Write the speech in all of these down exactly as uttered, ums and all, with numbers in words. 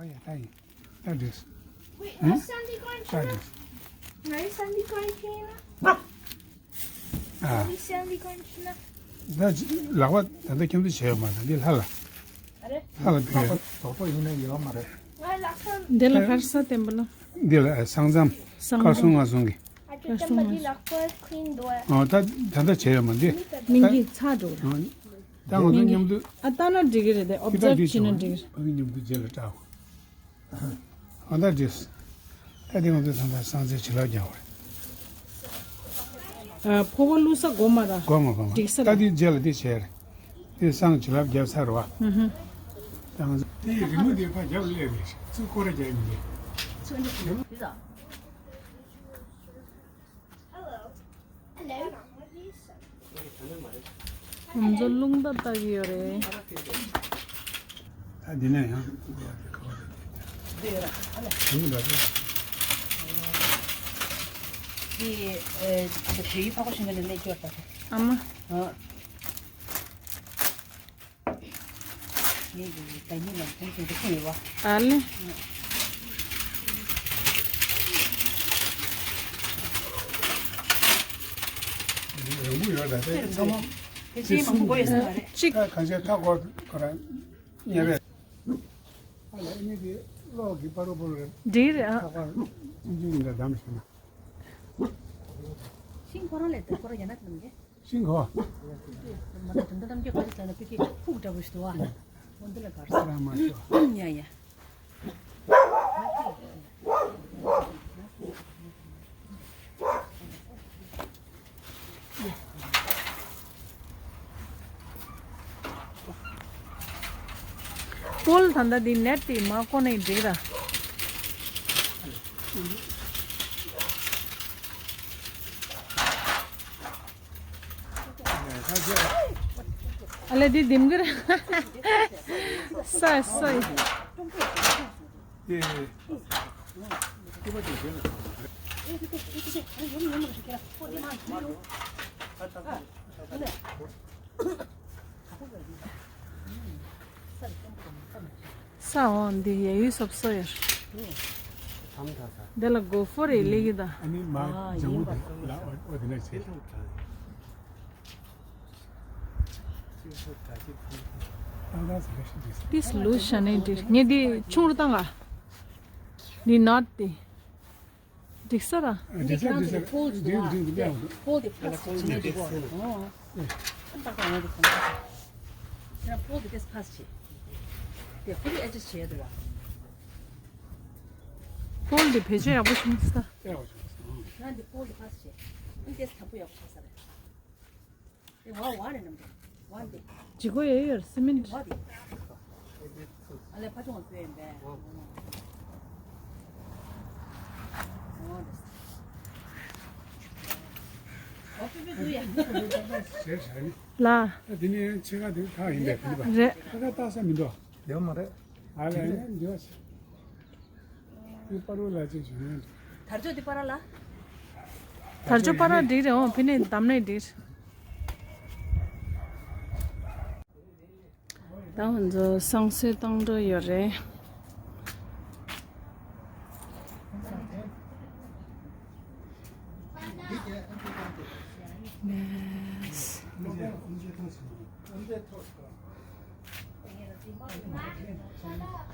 ཡ་ད་ཡིན། ད་འགྲིགས། Wait, ད་འགྲིགས། ང་ཡི་སན་ཌི་ཀོན་ཁྱེར་ན། ཨ། ང་ཡི་སན་ཌི་ཀོན་ཁྱེར་ན། ད་ལག་པ་ད་ལྟ་ཁྱོད་ཚོ་བྱས་ཡོད་མ་རེད། འདི་ལྷ་ལ། ཨ་རེ། ལྷ་ལ་ཕུལ་ཡོད། དོག་པོ་ཡོང་ནས་ཡོད་མ་རེད། ང་ལག་པ། འདི་ལ་གར་ས་བསྟན་པ་ལ། འདི་ལ་ཨ་ས་མཚམས། ས་མཚམས། ཁ་སང་ང་སོང་གི། ཨ་ཅོ་བསྟན་པ་འདི་ལག་པ་ཁུན་འདུག་ཨ། ཨ་ད་ད་ལྟ་བྱས་ཡོད་མ་འདི། མིང་གི་ཚ་འགྲོ་ར། ཨ། ད་ང་ཚོ་མཉམ་དུ། ཨ་ལྟ་ན་འགྲིག་གི་རེད་དེ། ཨོབ་ཛརབ་བྱས་ན་འགྲིག་གི་རེད། ཨ་མཉམ་དུ་རྗེས་ལ་བཀྲ། ཨ་ད་འགྲིགས། ད་དེ་ང་ཚོ་ད་ལྟ་སང་ཚེ་བྱིན་རླབས་རྒྱག་པ་རེད། ཨ་ཕོར་པ་བླུགས་ས་དགོས་མ་ར། དགོས་མ་དགོས་མ། འགྲིག་ས་ད་རེད། དེ་རྗེས་ལ་དེ་བྱས་རེད། དེ་སང་བྱིན་རླབས་རྒྱབ་ཚར་བ། ཨུ་ཧུ། ད་ང་ཚོ་དེ་རི་མོ་དེ་ཕར་རྒྱབ་སླེབས་རེད། ཚུར་སྐོར་ར་རྒྱག་ཡིན་གྱི། ང་ཚོ་རླུང་རྟ་ལྟ་གི་ཡོད་རེད། ད་འདི་ནས་ཡང་འདི་ཨ་ལ་འདི་ཨེ་བོད་ཡིག་ཕག་པ་ཤིང་ཀ་ནས་གནས་སྐྱོར་ད། ཨ་མ། ཨ། ངས་ཀྱི་ད་ཉིད་ལ་ཁོང་ཚོ་འདི་ཁུངས་ཡོད་བ། ཨ་ལེ། རིང་པོ་ཡོད་ད་དེ་ཚང་མ། དེ་ཅིའི་མང་པོ་ཡོད་ས་མ་རེད། གཅིག་ད་གང་བྱས་ཐག་གོ་གོ་ར་ཉེ་བས། ཨ་ལེ་ཨ་ནི་དེ་གློག་གི་པར་རོ་པོ་རེད། འདི་རེད་ཨ། ཐག་གོ་ཨིན་ཇི་ཡིན་ད་དམ་ཞིག་ན། ཤིང་ཁོ་རང་ལས་དེ་ཁོ་རང་ཡ་ན་དམ་གི། ཤིང་ཁོ། མ་ད་དུང་ད་དམ་གི་ཁ་ཅིག་ལ་ན་པི་ཀི་ཕུག་འདྲ་པོ་ཞིག་འདུག་ཨ། འོ་འདི་ལ་གར་ས། རང་མ་ཤོ། ཡ་ཡ། ཕོལ་ད་ལྟ་འདི་ནེཊ་དེ་མ་བཀོག་ནས་འགྲིག་ར། ཨ་ལེ་འདི་ལྡེམ་གི་ར། སོའི་སོའི། ས་འོ་འདི་ཡ་ཡུལ་སོབ་སོ་ཡ། འདི་ལ་གོ་ཧྥོ་རེ་ལེ་གི་ད། ཨ་ནི་མ་ལྗང་བུ་དེ་ལ་འོ་འོ་དེ་ནས་བྱེད། ཏིས་ལུ་ཤ་ནེ་འདི་ངས་འདི་ཆུང་རུ་བཏང་ག། འདི་ནོཊ་དེ། འགྲིག་ས་ར། འགྲིག་ས་འགྲིག་ས། ཕོལ་དེ་འགྲིག་འགྲིག་འགྲིག་ཕོལ་དེ་ཕ་སི་བྱེད་ཀྱི་འདུག་གོ། ཨོ། ཏག་ཏག་ང་དེ་གོང་ཁ་ཕོལ་དེ་ཏེས་ཕ་སི་བྱེད། དེ་ཕོལ་དེ་ཨེ་ཅེ་བྱེད་འདུག་བ། ཕོལ་དེ་བེད་སྤྱོད་ཡག་པོ་བྱུང་ས། ང་དེ་ཕོལ་དེ་ཕ་སི་བྱེད། ཨ་ཏེས་དང་པོ་ཡག་པོ་བྱུང་ས་རེད། དེ་ཝ་ཝ་ནས་ནམ་དེ་ཝ་དེ། ཇི་གོ་ཡོད་ཡོད་སི་མེན་ཊི། ཝ་དེ། ཨ་ལེ་ཕ་ཆུང་བ་བཙལ་ཡིན་པས། ཝ་དེ། ཝ་པི་པི་འདུག་ཡ། ལ། ད་དེ་ནས་ཕྱེད་ཀ་དེ་ཐག་ཡིན་པས་ཕུལ་པ། རེད། ཕྱེད་ཀ་བཏགས་ས་མི་འདུག་ཡོད་མ་རེད། ཨ་ལེ་ཨ་ལེ་འདི་བ། དེ་པར་རོ་ལ་ཅིག་བྱུང་ན། དར་ལྕོག་དེ་པར་ར་ལ། དར་ལྕོག་པར་ར་འགྲིག་རེད་འོང་ཕི་ནས་འདམ་ནས་འགྲིག་ད་ང་ཚོ་བསང་གསོལ་བཏང་འགྲོ་ཡོད་རེད།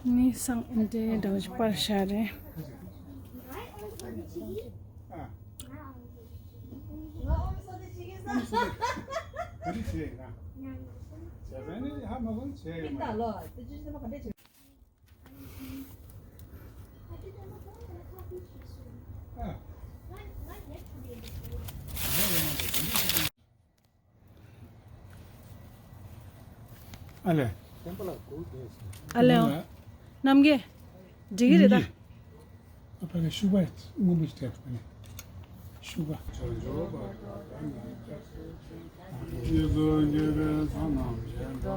ནི་སང་ཨིན་ཏེ་འདྲ་བོ་ཞིག་པར་ཤ་རེད། ཨ་ལེ། ཨ་ལེ་ཨོ། རྣམ་རྒྱལ། འགྲིག་གི་རེད་ད། ཨ་ཕ་གི་ཤུ་ག་སྔོན་པོ་ཞིག་སྤྲད་ཐུབ་ནས། ཤུ་ག་བདག་གིས་ཞུ་སོང་གྱུར་པའི་བསོད་ནམས་ཀྱིས། འགྲོ་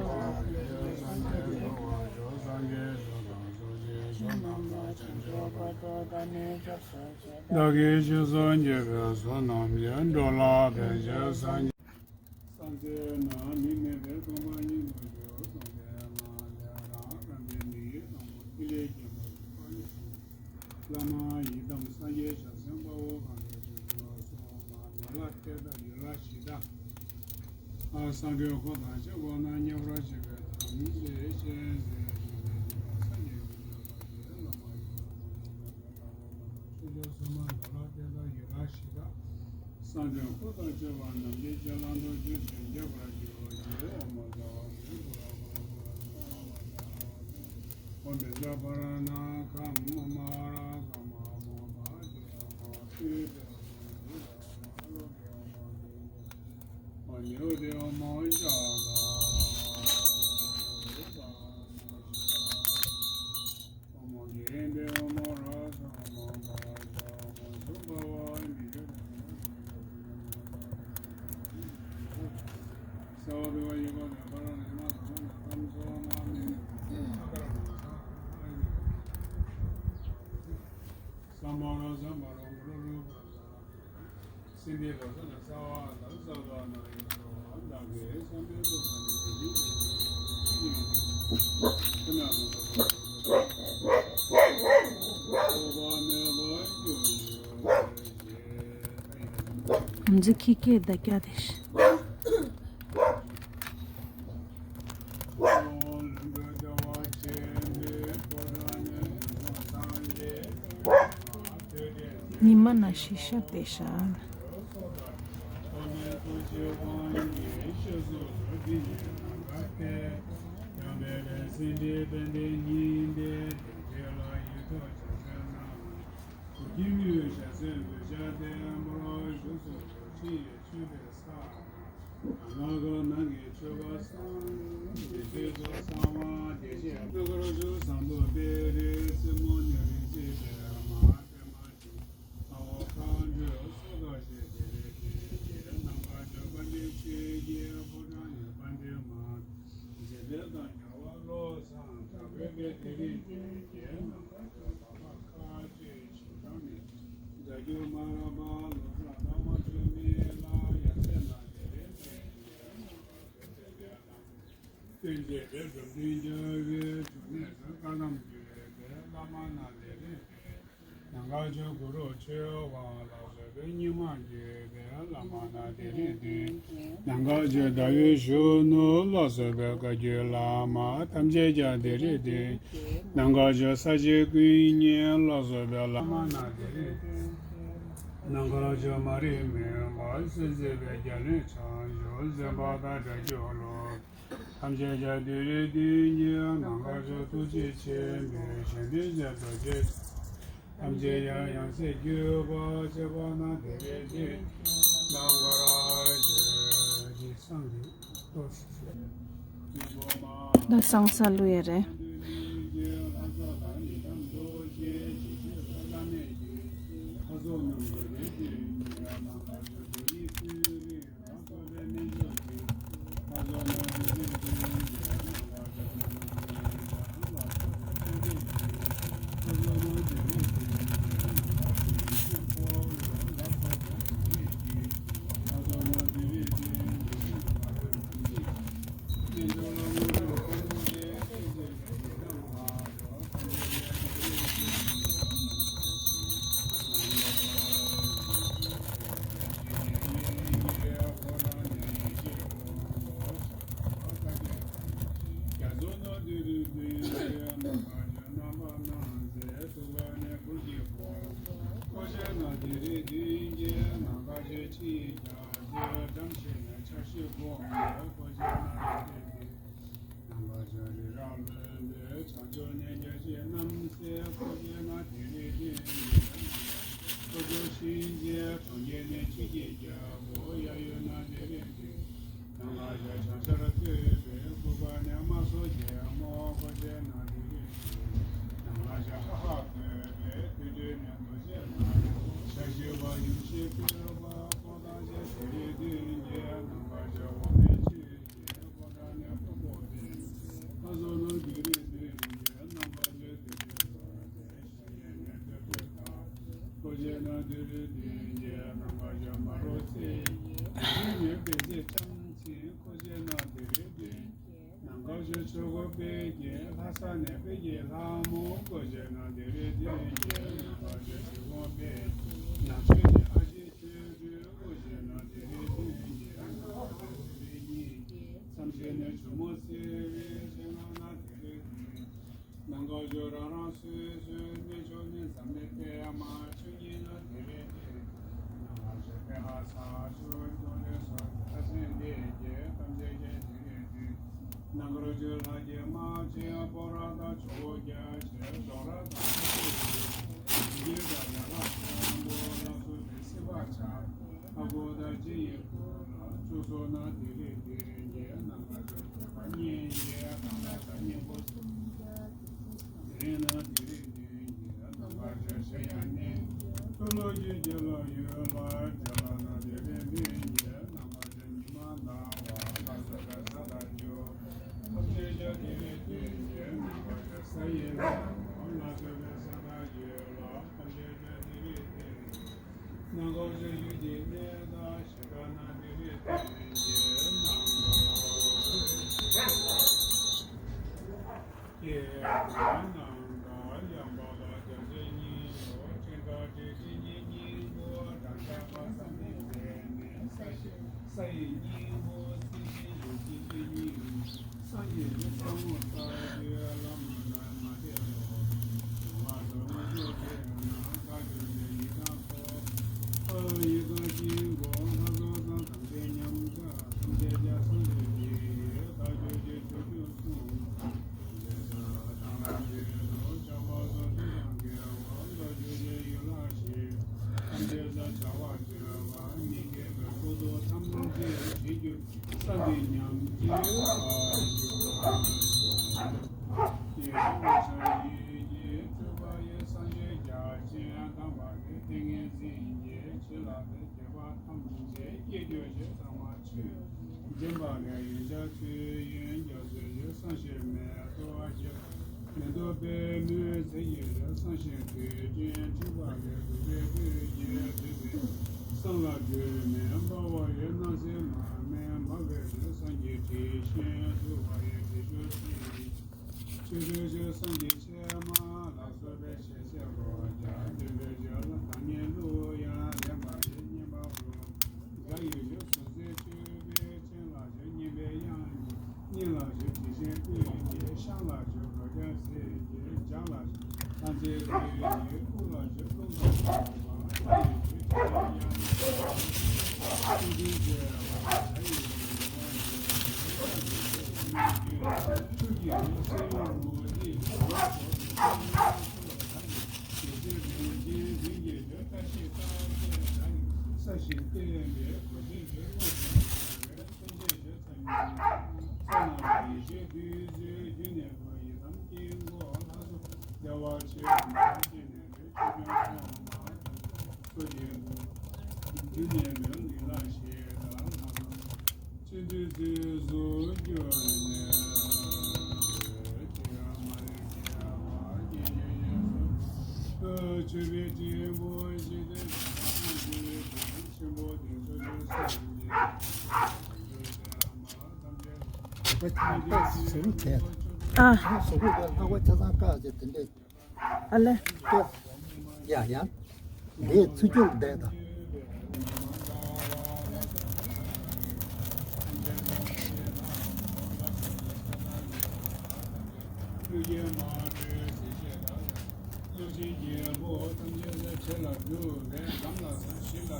ལ་ཕན་ཕྱིར་སངས་རྒྱས། སངས་རྒྱས་རྣམས་མི་མེད་པའི་སྟོང་པ་ཉིད་དུ་གྱུར། སྟོང་པའི་ངང་ལས་རང་རང་གི་མི་ཡུལ་དང་པོ་ཐིག་ལེ་སྐྱེས་བུ་ བླ་མ་ཡི་དམ་སངས་རྒྱས་བྱང་སེམས་དཔའ་བོ་གང་དག་ཐུགས་སུ་གསོལ་བ། མ་ལ་གཏད་དང་ཡུལ་ལ་གཞི་བདག་ཨ་གསང་འདུས་འཁོར་དང་བཅས་པ་རྣམས་མཉམ་པར་བཞག་པའི་དམ་ཚིག་ཅན་ཞིག་ལས་ཀྱི་སངས་རྒྱས་ཀྱི་བསྟན་པ་ཞེས་བླ་མ་ཡི་དམ་ཆོས་སྐྱོང་སྲུང་མ་མ་ལ་གཏད་དང་ཡུལ་ལ་གཞི་བདག་གསང་འདུས་འཁོར་དང་བཅས་པ་རྣམས་ཀྱི་རྗེས་ལ་འགྲོ་རྒྱུ་ཞིང་རྒྱས་པར་གྱུར་ཅིག་འོ་མ་ཟ་བ་ཟ་བ་ཟ་བ་ཟ་བ། ཨོཾ་བཛྲ་པཱ་ར་ཎ་ཁ་མ་ར་ཀ་མ་མ་པ་ཏི་ཨ་མ་ཏི་ཏི་ཨ་མ་ཏི་ཨ་མ་ཨ་ལོ་ཀི་ཨ་མ་ཏི་ཨ་ཉོ་ཏི་ཨ་མ་ཤ་ད་ཨ་མ་གི་རིན་པའི་ཨ་མ་ར་ས་ཨ་མ་པ་ཤ་ཨ་མ་སུ་པ་བ་མི་ཡོད། ཨམ་ཙི་ཁི་ཁེ་ད་ཀྱ་དེ་ཤི། ཉི་མ་ན་ཤི་ཤ་དེ་ཤ། སྟོན་བྱེད་པའི་འགྲོ་དོན་རྒྱལ་བའི་འབྱུང་གནས་སུ་བཀའ་གདམས་བརྒྱུད་པའི་བླ་མ་རྣམས་ལས་རིམ་པས་ནམ་མཁའ་སྤྱོད་གུ་རུ་ཆོས་དབང་ལ་སོགས་པའི་སྙིང་མ་བརྒྱུད་པའི་བླ་མ་རྣམས་ལས་རིམ་བསྟན། ནམ་མཁའ་སྤྱོད་ཟླ་འོད་གཞོན་ནུ་ལ་སོགས་པའི་བཀའ་བརྒྱུད་བླ་མ་ཐམས་ཅད་ཀྱང་ལས་རིམ་བསྟན། ནམ་མཁའ་སྤྱོད་ས་སྐྱ་ཀུན་མཁྱེན་ལ་སོགས་པའི་བླ་མ་རྣམས་ལས་རིམ་བསྟན། ནམ་མཁའ་སྤྱོད་མ་རིག་མུན་པ་སེལ་མཛད་པའི་རྒྱ་གླིང་བྱང་ཆུབ་སེམས་དཔའ་དང་སྒྲ་སྒྱུར་ཀླུ། ཐམས་ཅད་ཀྱང་བདུད་རྩི་བདུད་ཀྱི་ནམ་མཁའ་སྤྱོད་ཐུགས་རྗེ་ཆེན་པོའི་ཞབས་འདྲེན་མཛད་རྡོ་རྗེ། ཐམས་ཅད་ཀྱང་ཡང་སྲིད་སྐྱོབ་པ་ཆེ་བ་ན་བདེ་བའི་དེ་ནམ་མཁའ་སྤྱོད་ཀྱི་སངས་རྒྱས་ཏོག་ཙམ་ད་སང་ས་ལུ་ཡ་རེད། ནམ་མཁའ་སྤྱོད་རི་རབ་ལོན་པའི་བྱང་ཕྱོགས་ནས་རྒྱལ་སྲས་རྣམ་སྲས་སྐུ་ཕྱྭ་ན་དེ་རིང་འདི་ཡིན། ཁོ་ཚོ་གཤིན་རྗེ་གྲོང་ཁྱེར་ནས་ཆིབས་ཀྱིས་རྒྱལ་པོ་གཡས་གཡོན་ན་དེ་རིང་འདི། ནམ་མཁའ་སྤྱོད་བྱང་ཤར་བསྟོད་པའི་སྐུ་པར་ནས་དམག་ཟོར་རྒྱལ་མོ་སྐུ་ཕྱྭ་ན་དེ་རིང་འདི། ནམ་མཁའ་སྤྱོད་ཧ་ཧ་བསྟོད་པའི་དུས་སྟོན་ནས་རྡོ་རྗེ་ལ་ཕྱག་ཞུ་བ་ཡུམ་ཤེས་སྐྱོབ་པ་ཁོ་དང་བཅས་དེ་རིང་འདི་ཡིན། ནམ་མཁའ་སྤྱོད་འོ་མའི་ཆུ། དཔལ་གྱི་ལྷ་ས་ནས་དཔལ་གྱི་ལྷ་མོ་བསྐོར་བྱས་ན་དེ་རིང་དེ་ཡིན་གྱི་རྣམ་པར་ཆོས་ཀྱི་དབང་པོས་ནང་ཆོས་ཀྱི་ཨ་ཞེ་ཆོས་སྤྲུལ་བསྐོར་བྱས་ན་དེ་རིང་དེ་ཡིན་གྱི་རྣམ་པར་ཆོས་སྤྲུལ་གཉིས་ཀྱི་མཚམས་སྤྱོད་ནས་ཇོ་མོ་གསེར་བའི་ཕྱེད་ལ་ན་དེ་རིང་དེ་ནང་ག་ཇོ་རང་རང་སོའི་སོའི་གནས་མཆོག་ནས་འཛམ་གླིང་པདྨ་ཆོས་ཉིད་ན་དེ་རིང་དེ་ནང་ལ་ཞེས་པའི་ཧ་ས་ཆོས་ཀྱི་ལས་སོགས་ལྷ་སྲིན་སྡེ་བརྒྱད་ཐམས་ཅད་ཀྱི་དེ་རིང་དེ། ནང་གར་ཆོས་ལྷ་ཀྱི་དམག་ཆེན་སྤོ་ར་དང་ཇོ་བོ་རྒྱ་ཆེ་ཞོག་ར་དང་ཆོས་ཀྱི་ཡི་གེ་དང་ཡན་ལག་ཆེན་པོ་ལ་སོགས་པའི་སྲིད་པ་ཆ་ལྷ་སྐུ་དང་སྤྱི་ཡི་སྐུ་ལ་བཅུ་གསུམ་ན་དེ་རིང་དེ་རིང་གི་ནང་གར་ཆོས་ཀྱི་པ་གཉིས་ཀྱི་སྟེང་ན་བྱ་སྙིང་པོ་གསུམ་དེ་རིང་ན་དེ་རིང་དེ་རིང་གི་ནང་གར་ཆོས་ཤེས་ཡ་ནི་ཀུན་སློང་གི་རྒྱུད་ལ་ཡོད་ལ་དེ་ལ་ན་དེ་རིང་དེ་རིང་གི་ནང་གར་ཉི་མ་ཟླ་བ་ལ་སོགས་པའི་ས་དང་རྒྱུ། ཐམས་ཅད་ཀྱང་དེ་ལས་དེ་ཡི་རྣམ་པར་ཤར་ས་ཡི་ལམ་ལ་སོགས་པའི་ས་དང་རྒྱུ་ལ་ཐམས་ཅད་ཀྱང་དེ་ལས་དེ་ནང་གོ་ཆོས་ཡུལ་གྱི་གནས་དང་ཞི་ཁ་ན་དེ་ལས་དེ་ཡི་རྣམ་པར་ཤར། ཀྱེ་ཧུད། ནང་དང་ཡང་འབབ་པ་བརྒྱ་བྱིན་གཉིས་སོ། སྤྲིན་དཀར་སྤྲིན་བཞི་ཉིད་སྙིང་པོ་བྲམ་ཟེ་ལྷ་ས་ནས་མཛད་ནས་ས་ཡི་སྙིང་པོ་སྲིད་ཞིའི་ཡོ་བྱད་ཀྱི་སྙིང་སངས་རྒྱས་ཀྱི་ས་འོག་ས་རྒྱུད་བླ་མ་ན་མ་དེ་ལོ། ང་དང་དངོས་གྲུབ་དེ་ན་བཀའ་བརྒྱུད་ནས་ཡི་དམ་ཚོགས། ཨ་ཡི་དམ་དཀྱིལ་འཁོར་ལྷ་ཚོགས་དང་དམ་ཅན་ཉམས་ཆག་ཐམས་ཅད་ཀྱང་སངས་རྒྱས་ཀྱི་བདག་རྒྱུད་ཀྱི་ཆོས་སྐྱོང་གསུམ། སྦྱིན་པ་ལས་ཡོན་ཆབ་ཆོས་ཡོན་རྒྱ་མཚོའི་ཡོན་བསམ་ཤེས་མེད་ལྟོ་བ་ཞིག་མེ་ཏོག་པད་མོའི་ཚལ་གྱི་རོ་བསམ་ཤེས་དུས་དྲན་འཁྲིག་པ་ལས་དུ་བའི་དུས་ཀྱི་དུས་པའི་བསམ་ལ་དུས་མེད་འབར་བ་ཡི་སྣང་སྲིད་མར་མེ་འབར་བའི་ལུས་བསམ་གྱི་དྲི་ཤིང་དུ་བ་ཡི་དྲི་ཆུ་སྲིད་ཆུ་དྲི་ཆུ་བསམ་གྱི་ཕྱེ་མ་ལ་སོགས་པའི་ཤེས་བྱའི་རོ་བརྒྱ་འདུན་པའི་བརྗོད་ལ་དང་ཉིད་གླུ་དབྱངས་ལེན་པ་ཡི་སྙན་པ་འོ། དགའ་ཡི་ཡོད་སོ་ཟེར་སྤྲུལ་པའི་སྤྱན་ལ་བཞུགས་སྙན་པའི་དབྱངས་ཀྱིས། སྙིང་ལ་བཞུགས་དྲི་ཆེན་སྤོས་ཀྱིས། ཤངས་ལ་བཞུགས་རོ་བརྒྱ་ཟེར་གྱིས། ལྗགས་ལ་བཞུགས་ལྷ་མཛེས་སྤོས་ཀྱིས། དབུ་ལ་བཞུགས་རླུང་དང་བཞུགས་པ། ལྷ་ཡི་བཞུགས་དྲི་ཆེན་དབྱངས་ཀྱིས། ཀུན་མཁྱེན་རྒྱལ་བ་བྱ་ཡི་བཞུགས་ཆུ་ཡི་བཞུགས་སེར་མོ་ཏི་བཞུགས་ལ་བཞུགས་ལ་ལྷ་ཡི། ཨ། ཨ་ལེ། ཡ་ཡ། འདི་ཚུར་སྐྱོད་བསྡད་དང་། ཐམས་ཅད་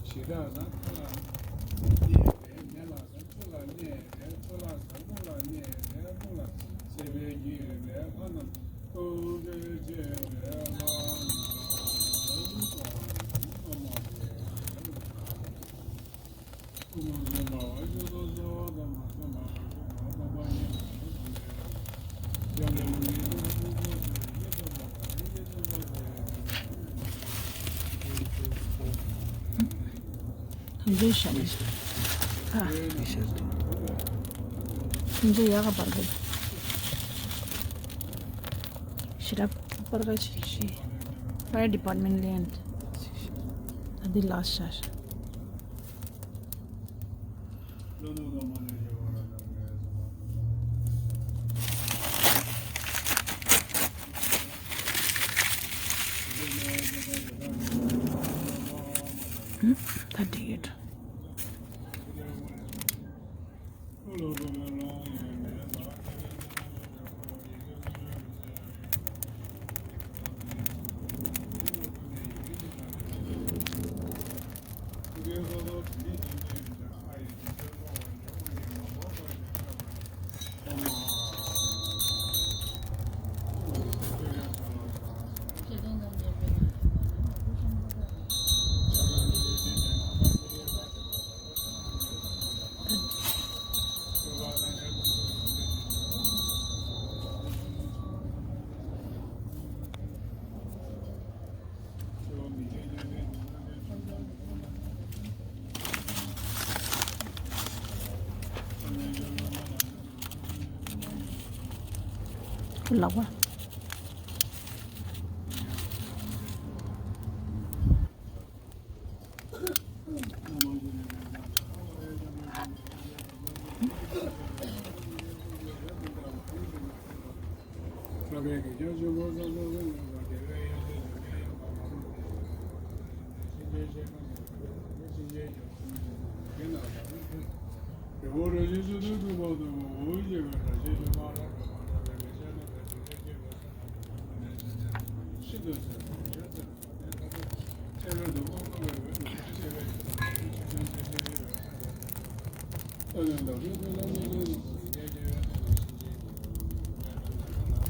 བཤད་ནས། ཨ། ཐམས་ཅད་ཡག་ག་པར་གི། ཤེས་རབ་པར་ག་ཅིག་ཤེས། Fire department land། ད་འདི་ལ་ཤ་ཤ། ལོ་ནུ་ལོ་མ་ནུ་ཞེས་པ་ལ་བཏགས་པའི་སོགས་པ། ལག་པ།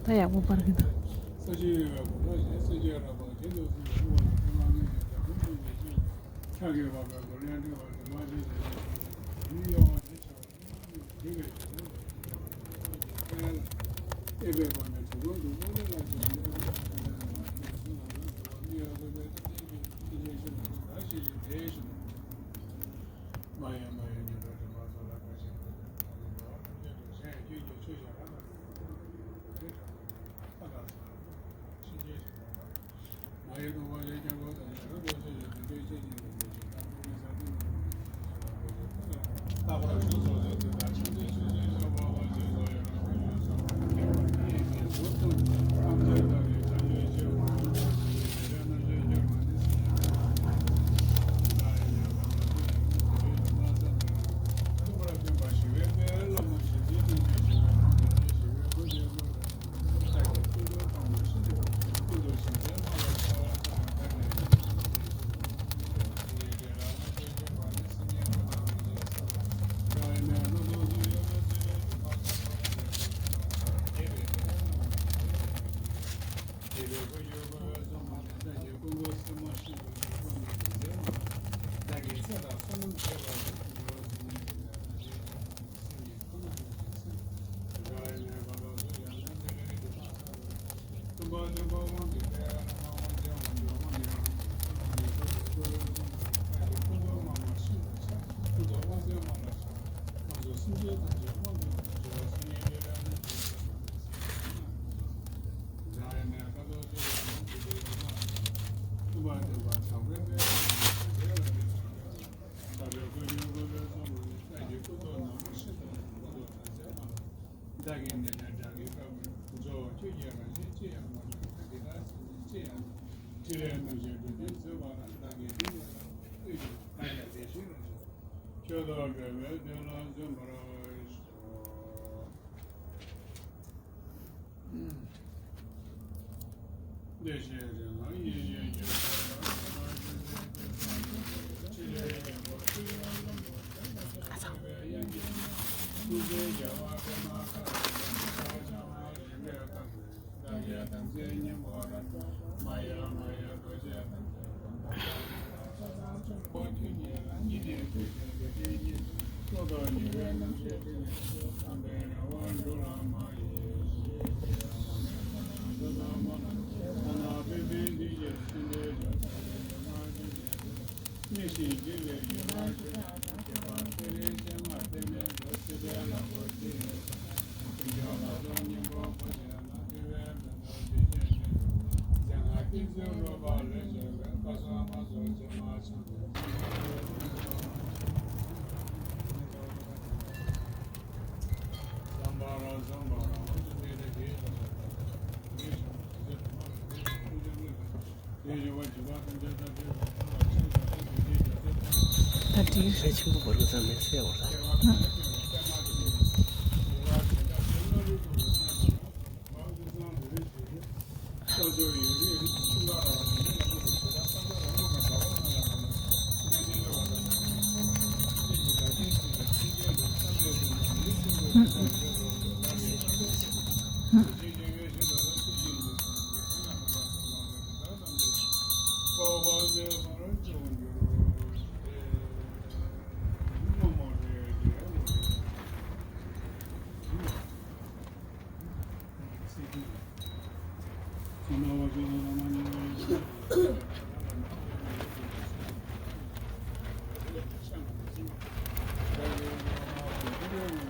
ད་ཡག་པོ་པར་གི་འདུག་ད་དེའི་རེ་ཆེན་པོ་བར་གི་ཙམ་ནས་གསལ་བར་ལ།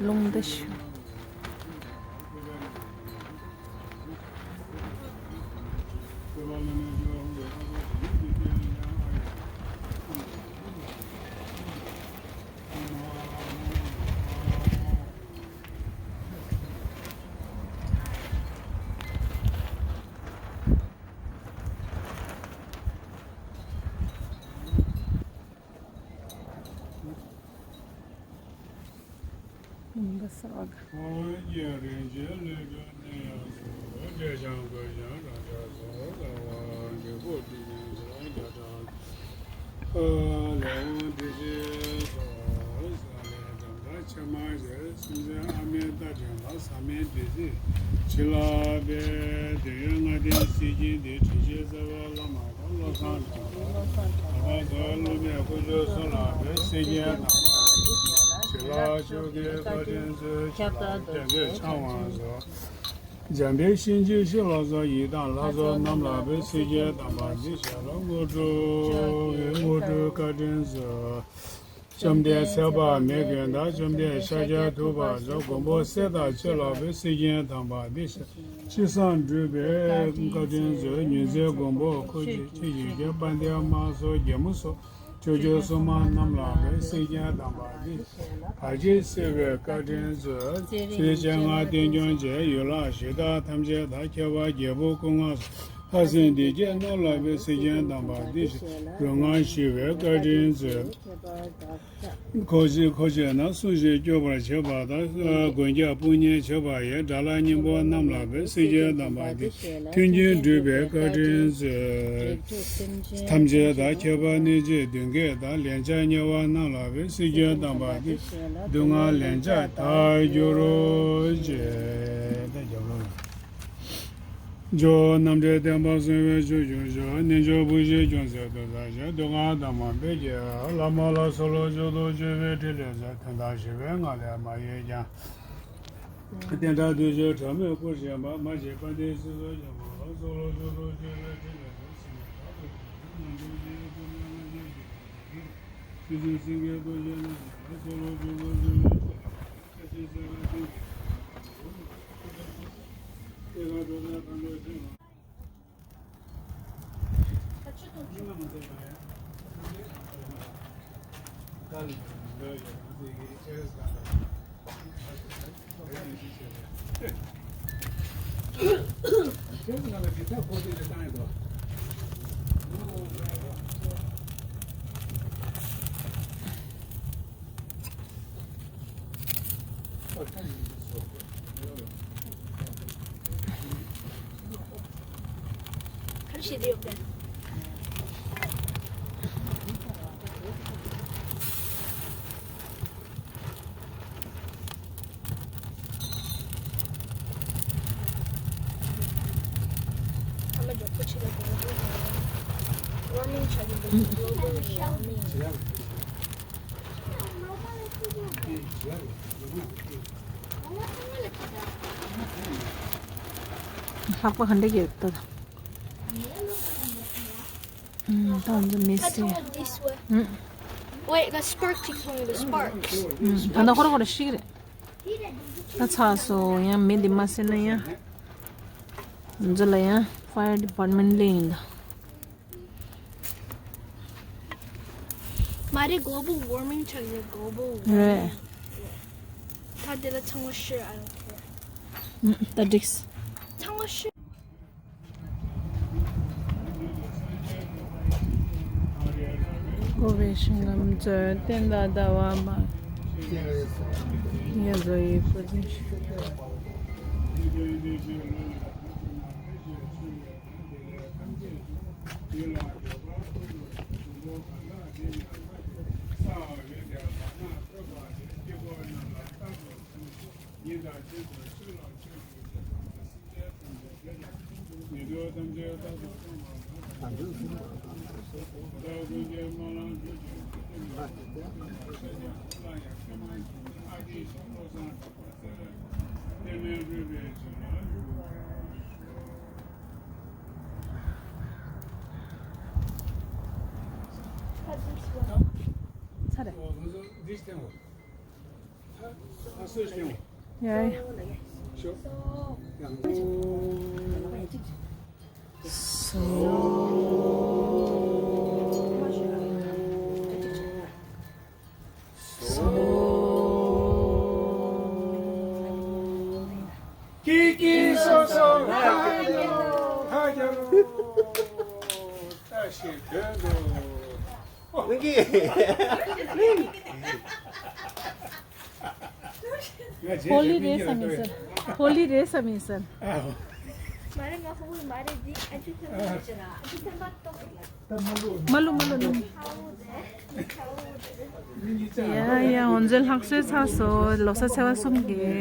རླུང་འདི་ཤུ། ཡིན་པ་གསལ་བ། ཁོང་རྒྱལ་རིན་ཆེན་ལས་སྒྲོན་གནས་ཡང་སོ། འབྲས་བྱང་གོས་ཆེན་རང་ཆགས་སོ། ལ་བ་འབྲས་བུ་དྲི་ཡང་འཇོ་རྒྱ་གྲགས། ལ་བ་འབྲས་བཞི་སོ། ས་ལས་འགྲམ་ལྟ་ཕྱེ་མ་བཞི། སེམས་ཅན་ཨ་མའི་རྟ་དྲེལ་མ་ཟ་མའི་བདུད་རྩི། བྱིན་རླབས་པའི་དུས་ཡུན་ལྔ་ལྡན་སྲིད་ཞིའི་འདི། དྲིན་ཆེན་རྩ་བའི་བླ་མ། བློ་བཟང་གྲགས་པ། བློ་བཟང་གྲགས་པ། བླ་མ་བཟང་བློ་མའི་དཀོན་མཆོག་གསུམ་ལ་འབུལ། སྲིད་ཞིའི་དམ་པ་འདི། བྱིན་རླབས་ཤུགས་ཀྱི་བཀའ་དྲིན་མཛོད། ཁྱེད་ལ་སྐྱབས་འགྲོ་ཕྱག་དབང་མཛོད། འཇམ་དཔལ་གཤིན་རྗེའི་གཤེད་ལ་སོགས། ཡི་དམ་ལྷ་ཚོགས་རྣམས་ལ་འབུལ། སྲིད་ཞིའི་དམ་པ་འདི། ཞལ་ལག་དངོས་གྲུབ་ཀྱི། དངོས་གྲུབ་བཀའ་དྲིན་མཛོད། བཅོམ་ལྡན་ཚེ་དཔག་མེད་མགོན་དང་། བཅོམ་ལྡན་ཤཱཀྱ་ཐུབ་པ་མཛོད། མགོན་པོ་སྲས་དང་བཅས་ལ་འབུལ། སྲིད་ཞིའི་དམ་པ་འདི། ཅི་བསམ་འགྲུབ་པའི་བཀའ་དྲིན་མཛོད། མྱུར་མཛད་མགོན་པོ་འཁོར་བཅས་ཁྱེད་བཞིན་གཤེགས། དཔལ་ལྡན་དམག་ཟོར་རྒྱལ་མོ་སོགས། ཕྱོགས་བཅུའི་སྲུང་མ་རྣམས་ལ་འབུལ། སྲིད་ཞིའི་དམ་པ་འདི། བར་ཆད་སེལ་བའི་བཀའ་དྲིན་མཛོད། ཚེ་རིང་ལྔ་བསྟན་སྐྱོང་བཅས། ཡུལ་ལྷ་གཞི་བདག་ཐམས་ཅད་དང་། ཁྱད་པར་རྒྱལ་པོ་སྐུ་ལྔ་སོགས། ལྷ་སྲིན་སྡེ་བརྒྱད་རྣམས་ལ་འབུལ། སྲིད་ཞིའི་དམ་པ་འདི། རོ་མངར་ཞི་བའི་བཀའ་དྲིན་མཛོད། འཁོར་བཅས་འཁོར་བཅས་ན་སྲུང་ཞིང་སྐྱོབ་པར་བྱེད་པ་དང་། མགོན་སྐྱབས་དཔུང་གཉེན་བྱེད་པ་ཡི། དགྲ་ལྷ་སྙིང་པོ་རྣམས་ལ་འབུལ། སྲིད་ཞིའི་དམ་པ་འདི། མཐུན་རྐྱེན་སྒྲུབ་པའི་བཀའ་དྲིན་མཛོད། ཐམས་ཅད་དང་ཁྱད་པར་གནོད་བྱེད་གདོན་བགེགས་དང་། ལན་ཆགས་དམྱལ་བ་རྣམས་ལ་འབུལ། སྲིད་ཞིའི་དམ་པ་འདི། སྡུག་བསྔལ་ལན་ཆགས་དག་འགྱུར་རོ་ཞེས། ད་རྒྱབ་ལོགས། ཇོ་བོ་རྣམ་འདྲེན་བསྟན་པ་སྲུང་བའི་ཕྱོགས་བཅུར་ཤོག། རྣལ་འབྱོར་བུ་ཞིག་ཅུང་ཟད་ཐོས་དང་ཞལ། སྡུག་བསྔལ་དང་མ་འབད་ཀྱི། བླ་མ་ལ་འཚོ་ལོ་མཆོག་ཏུ་སྤྱོད་པའི་ཕྲིན་ལས་མཛད། དོན་དམ་ཞི་བའི་མངའ་ལས་མ་གཡོས་ཀྱང་། བསྟན་དགྲ་འདུལ་ཕྱིར་དྲག་མོས་སྐུར་བཞེངས་པ། མ་གཅིག་དཔལ་ལྡན་སྲིད་མཚོ་ཆེན་པོ་ལ། འཚོ་ལོ་མཆོག་ཏུ་སྤྱོད་པའི་ཕྲིན་ལས་མཛད། སེམས་ཅན་བདག་ཏུ་ཁྱབ་པའི་རྣམ་འཕྲུལ་ཅན། སྐུ་མྱ་ངན་ལས་འདས་པའི་དུས། ཆོས་སྲིད་སེང་གེའི་གདུལ་བྱ་རྣམས་ལ། འཚོ་ལོ་མཆོག་ཏུ་སྤྱོད་པའི་ཕྲིན་ལས་མཛད། ལྷག་པ་ག་འདྲ་གྱི་ད། ད་འདི་མི་སྲིད། Wait, the spark keeps going, the sparks. ད་ནི་ཧོར་ཧོར་ཤིག་རེད། ད་ཚ་སོ་ཡང་མི་འདི་མ་སྲིད་ན་ཡང་། འཛུལ་ལ་ཡང་fire department ལས་ཡིན་ད། མ་རེད། Global warming ཆགས་ཡོད། Global warming རེད། ད་དེ་ལ་ཚང་མ་ཤི། I don't care. ད་འགྲིགས། ཚང་མ་ཤི། ཀོ་བའི་ཤིང་ལམ་མཛོད། བསྟན་དང་ཟླ་བ་མ། ཡ་བཟོ་ཡི་སྐུ་ཚེ་ཞུ། ཚར་རེད། ཡ་ཡ། སོ། སོ། ཀི་ཀི་སོ་སོ་ཧ་རྒྱ་རོ། ཧ་རྒྱ་རོ། བཀྲ་ཤིས་དོན་དུ། ཧོ་ལི་རེད་བསམ་ཡིན་ཟེར། ཧོ་ལི་རེད་བསམ་ཡིན་ཟེར། མ་རེད། ང་ཧོ་ལི་མ་རེད། འདི་ཨ་ཅུ་ཐེམ་པ་ཅི་ར། ཨ་ཅུ་ཐེམ་པ་ཏོག་ཙམ་ལ། མ་ལུ་མ་ལུ་ནི། ཡ་ཡ། འོ་མཛོད་ལྷག་སོས་ཚར་སོ། ལོ་གསར་ཚེས་པ་གསུམ་གྱི།